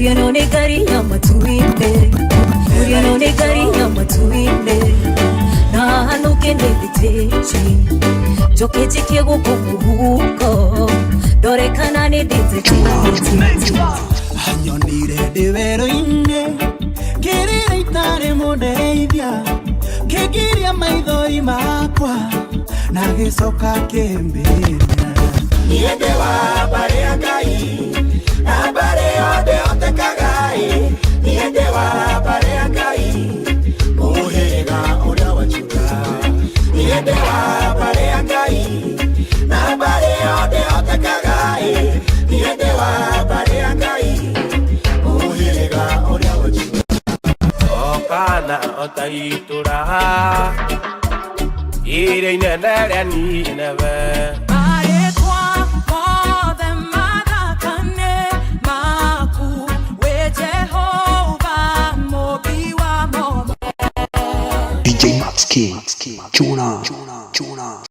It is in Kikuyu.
Huria nĩ ngari ya matu-inĩ, huria nĩ ngari ya matu-inĩ. Na hanuke nĩ thitĩji, njoke njikie gũkũ mũhuko, ndore kana nĩ ndĩtĩkĩtie. Anyonire ndĩ werũ-inĩ, ngĩrĩra itarĩ mũndeithia, kĩngiria maithori makwa na gĩcoka kĩmbĩria. Niĩ ndĩ wa mbarĩ ya Ngai na mbarĩ yothe hotekaga ĩ. Niĩ ndĩ wa mbarĩ ya Ngai, mũhĩrĩga ũrĩa wa Juda. Niĩ ndĩ wa mbarĩ ya Ngai na mbarĩ yothe hotekaga ĩ. Niĩ ndĩ wa mbarĩ ya Ngai, mũhĩrĩga ũrĩa wa Juda. Okana ota itũra iria inene rĩa Nineve. Marĩtwa mothe mathaka nĩ maku, wĩ Jehova mũmbi wa mothe. DJ Max King, Tuna, Tuna.